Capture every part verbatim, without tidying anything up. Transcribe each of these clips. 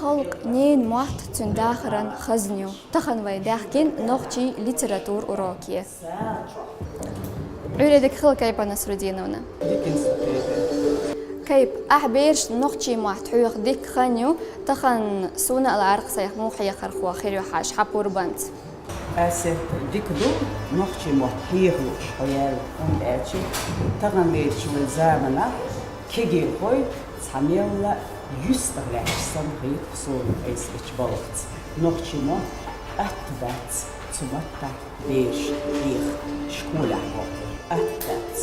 Халкъ ненан мотт цуьнан дахаран хазна ю. Тахан вай даьхкина нохчийн литература уроке. Ӏуьйре дика хила, Кайпа Насрудиновна. Дика хила, Кайпа. Кайпа, ахь берашна нохчийн мотт хьоьху дикка хан ю, тахан суна а лаьрхӀа сайх муха хьехархо хир ю хьажа хьан пурбанца. Асет, дика ду, нохчийн мотт хьеха лууш хьо яьлла, хӀунда аьлча таханлерчу вайн заманахь кегийрхой цхьа мелла юьстах лаьтташ санна хета суна айса ечу балхаца. Нохчийн мотт атта бац цу маттахь бераш хьеха школехь боху. Атта дац.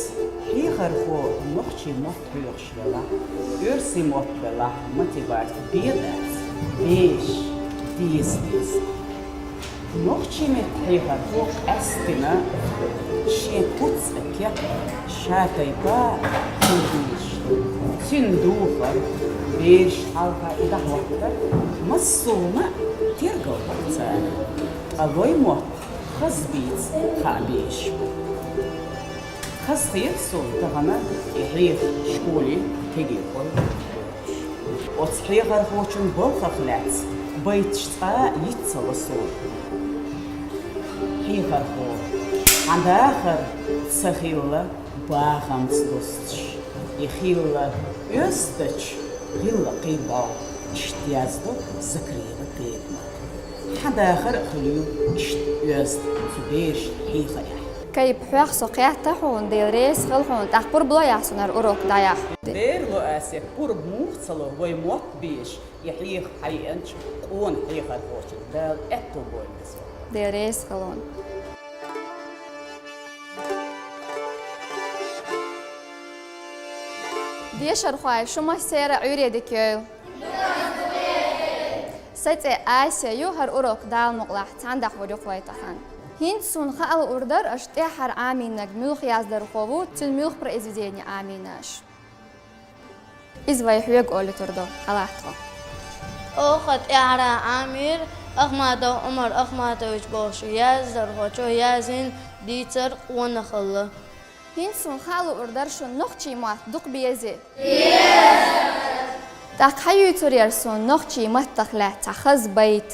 Хьехархо нохчийн мотт хьоьхуш велахь, оьрсийн мотт велахь, математика бен дац, бераш деза деза. Нохчийн меттан хьехархо къаьсттина шен куц а, кех а, ша тайпа хила дезаш ду. Цуьнан духар, бераш хьалха и дӀахӀоттар массо а ма тергал бац цара. Ткъа вайн мотт хаза бийца хаа безаш бу. Хазахета суна тахана и хьеха школе кегийрхой. Оцу хьехархочун балхах лаьцна байташ цкъа а йиц ца ло суна. Хьехархо, хьан дахар ца хилла бахамца достуш, и хилла оьзда дечу гӀиллакхийн болх, иштта яздо Закриева Педма. Хьан дахар а хуьлийла иштта оьзда цу берашна хьехарехь. Кайпа, хьоьху со кхетта хьуна, Дела реза хила хьуна, тӀаккха пурба ло ахь суна хӀара урок дӀаяхьа. Дера ло, Асет, пурба муха ца ло, вайн мотт безаш, и хьеха хьаеанчу къона хьехархочунна. Дала аьтту бойла иза. Дела реза хила хьуна. Дешархой, шу массеран а Ӏуьйре дика йойла. Сайн цӀе Ася ю, хӀара урок, Дала мукъалахь, цхьаьна дӀахьур ю-кх вай тахана. ХӀинца суна хаа луур дара, аша тӀаьххьара Ӏамийнарг муьлха яздархо ву, цуьнан муьлха произведени Ӏамийна аша. Иза вай хьоьга олуьйтур ду, Ӏалатта тхо. Оха тӀаьххьара Ӏамийра Ахматов Ӏумар Ахматович бохучу яздархочо язйина дийцар къонахалла. ХӀинца суна хаа луур дара шуна нохчийн мотт дукха безий? ТӀаккха хьан юьйцур яра суна нохчийн маттах лаьцна цхьа хаза байт?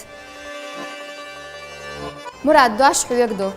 Мурад, дош хьоьга ду.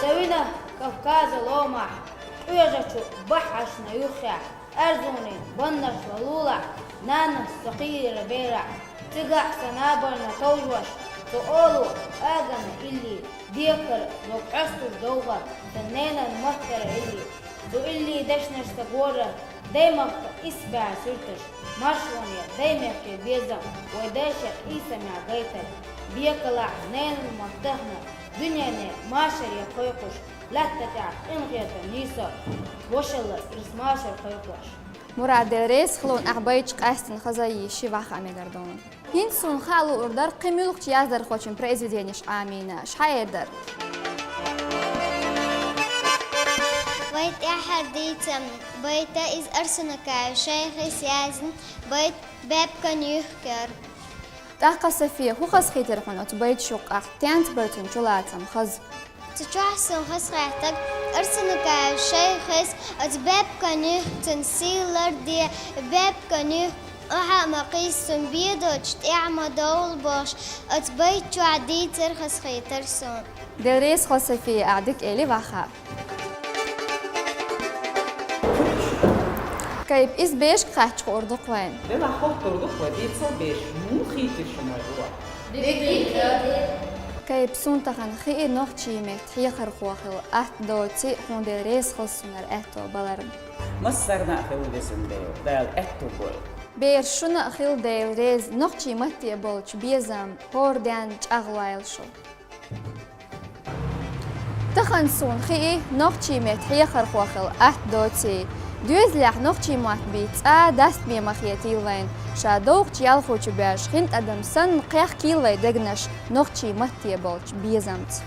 Завина Кавказан ломахь, къоьжачу баххьашна юххехь, Арзунийн баннарш лулахь, нанас со кхийра берахь, цигахь сан набарна товжош, цу олу агана илли, декхар дог хьостуш довха, сан ненан маттара илли, цу илли дешнаш сан гора, даймахка исбаьхьа суьрташ, маршонера даймехке безам, вай дайша Ӏийса мя гайтар, бекалахь ненан маттахна, дуьнене машаре кхойкхуш, лаьтта тӀехь къинхетам нийсо, вошалла ирс машар кхойкхош. Мурад, Дела реза хила хьуна, ахь байташ къаьсттина хаза а йийши, ваха а мегар ду хьуна. ХӀинца суна хаа луур дара, кхин муьлхачу яздархочун произведенеш Ӏамийна аша, хьан эр дара? Вай тӀаьххьара дийца байт, иза Арсанукаев Шайхис язйина байт, «Баьпкан юьхкар». ТӀаккха, София, хӀун хазахийтира хьуна оцу байташ юккъехь, стенца бара цуьнан чулацам хаза? Цу чохь суна хазахетарг, Арсанукаев Шайхис оцу баьпкан юьхкан сий ларде, баьпкан юьхк, ахьа а ма кхийса, цунна бен доцуш тӀаьхьа ма довла бохуш, оцу байт чохь дийцар хазахийтира суна. Дела реза хила, София, ахь дика элира, ваха. Кайпа, иза берашка кхаччалц хуур ду-кх вайна. Делахь хоттур ду-кх вай, дийцал бераш, муха хийтира шуна вай урок? Кайпа, суна тахана хии, нохчийн меттан хьехархо хила атта доций, хьуна Дела реза хила суна хӀара аьтто баларна. Массарна а хила везан Дела, Дала аьтту бойла. Бераш, шуна а хила Дела реза нохчийн матте болчу безам, хӀора денна чӀагӀлойла шу. Тахана суна хии, нохчийн меттан хьехархо хила атта доций. Доьзалехь нохчийн мотт бийца цкъа а дастаме ма хетийла вайна, ша довкхачу ялхо чу боьжча хин тӀадам санна, кхехкийла вай дегнаш нохчийн матте болчу безамца.